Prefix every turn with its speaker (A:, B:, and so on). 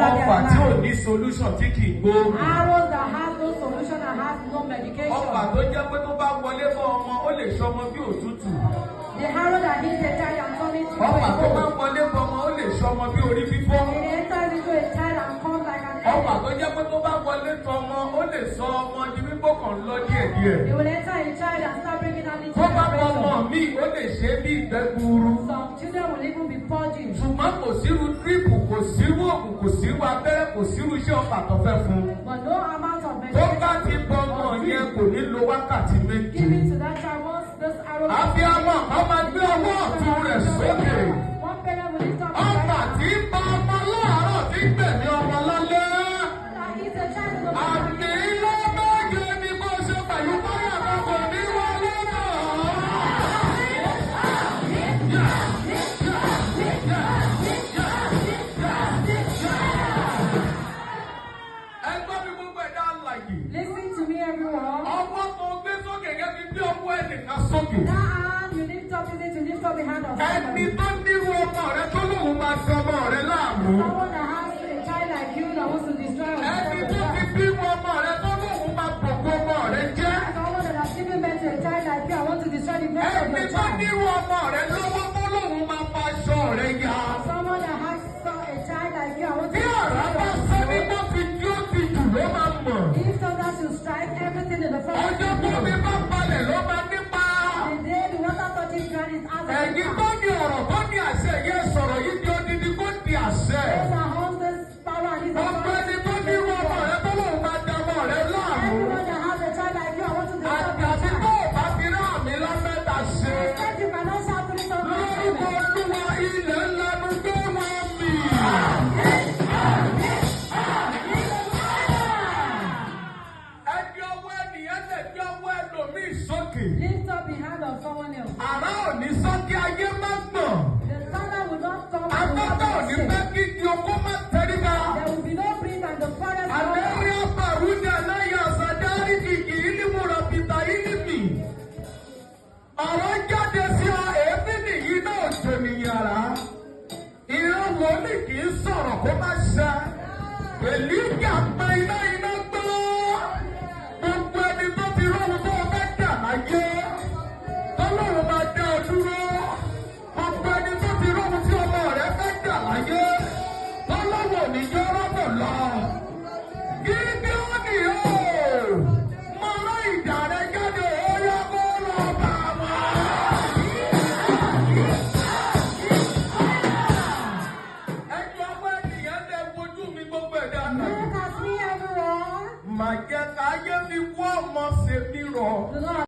A: regularly
B: Ọfà
A: at
B: tí ò
A: night.
B: ní solution tí kì í gbóògùn.
A: Arrows that has no solution and has no medication.
B: Ọfà tó jẹ́ pé tó bá wọlé fún ọmọ, ó lè ṣọmọ bí òtútù.
A: The arrow that hits a child and turns into
B: Ọfà
A: a
B: tó bá
A: cold.
B: wọlé fún ọmọ, ó lè ṣọmọ bí orí fífọ́.
A: It enters into a child and comes like an
B: Ọfà tó jẹ́ pé tó bá wọlé tọ ọmọ, ó lè sọ ọmọ di wípé kàn lọ díẹ̀díẹ̀.
A: It will enter a child and start bringing out little
B: Tó bá wọ ọmọ
A: temperature.
B: míì, ó lè ṣe é bí ìgbẹ́ gbuuru.
A: Some children will even be purging.
B: Ṣùgbọ́n kò sírú drip, kò sírú oògùn, kò sírú abẹ́rẹ́, kò sírú iṣẹ́ ọfà tó fẹ́ fún.
A: But no amount of
B: Tó bá
A: medication
B: ti bọ ọmọ yẹn, kò ní lo wákàtí 7.
A: given to that child once this arrow.
B: Abiyamọ kan máa gbé ọwọ́ ọ̀tún rẹ̀ sókè.
A: One parent will lift up his
B: Ọfà
A: right hand.
B: tí ń bọ ọmọ láàárọ̀ tí ń gbẹ̀mí ọmọ lálẹ́.
A: That hits a child in the
B: Àmì ńlá méje ni kò ṣe pẹ̀lú báyà kan kò ní wọlé náà. Ẹ gbọ́ mi, gbogbo ẹ̀dá alàyè.
A: Listen to me, everyone.
B: Ọwọ́ tó gbé sókè gẹ́gẹ́ bí ọwọ́ ẹnìkan sókè.
A: That hand you lift up is it to lift up the hand of
B: Ẹni
A: somebody.
B: tó nírú ọmọ rẹ tó lóun máa fi ọmọ rẹ láàmú.
A: Someone that has a child like you that wants to destroy or
B: Ẹni
A: destroy
B: tó
A: your
B: ti
A: child.
B: bímọ ọmọ rẹ tó lóun máa bògo ọmọ rẹ jẹ́.
A: Someone that has given birth to a child like you, I want to destroy the birth of
B: Ẹni
A: your
B: tó
A: child.
B: nírú ọmọ rẹ lọ́wọ́ tó lóun máa fa aṣọ rẹ ya.
A: Someone that has a child like you, I want to
B: Bí ọ̀rá bá
A: destroy
B: sọ
A: your
B: ní bó ti jí ó ti jù ló máa mọ̀.
A: If thunder should strike, everything in the front
B: Ọjọ́ tó mi bá balẹ̀ ló máa nípa.
A: The day the water touches ground is out of
B: Ẹ̀yin tó ní ọ̀rọ̀ tó ní àṣẹ yẹn, sọ̀rọ̀ yìí di odidi kó di àṣẹ.
A: Those that hold this power and this
B: Gbogbo ẹni
A: authority.
B: tó nírú ọmọ rẹ tó lóun máa da ọmọ rẹ láàmú.
A: Everyone that has a child like you, I want to destroy your
B: Àdàbí
A: child.
B: tó o bá fi rá àmì lámẹ́ta ṣe.
A: Except you cannot shout three times.
B: Lórúkọ Olúwa, ilẹ̀ ńlanu gbé wọn mì. Ẹ gbé ọwọ́ ẹnìyẹn lè gbé ọwọ́ ẹlòmíì sókè.
A: Lift up the hand of someone else.
B: Àrá ò ní sọ kí ayé má gbọ̀n.
A: The thunder will not come.
B: Afẹ́fẹ́ ò ní fẹ́ kí igi oko má tẹríba.
A: There will be no breeze and the forest will not.
B: Àlẹ́rí àbàrúdà aláya àsàdárí kìkì ìlímúra pìtà ìlímì. Ọ̀rọ̀ jáde sí ọ, èéfín nìyí náà òjò nìyàrá. Ìran wòlíì kì í sọ̀rọ̀ kó má ṣe. Èlíjà pa iná, iná gbọ́. Gbogbo ẹni tó ti róhun tó o fẹ́ dà láyé, tọ́lọ́run máa dá ọ dúró. Gbogbo ẹni tó ti róhun tí ọmọ rẹ fẹ́ dà láyé, tọ́lọ́run ò ní jọ́ rọ́bọ̀ lọ. Gídíọ́nì o, máa rán ìdá rẹ jáde, ó yá kó lọ bá wọn. Ẹjọ́ ọmọ ènìyàn lè wojú mi, gbogbo ẹ̀dá náà.
A: Look at me, everyone.
B: Màjẹ́ káyé mi wọ́ ọmọ ṣèmi rọ̀.
A: Do not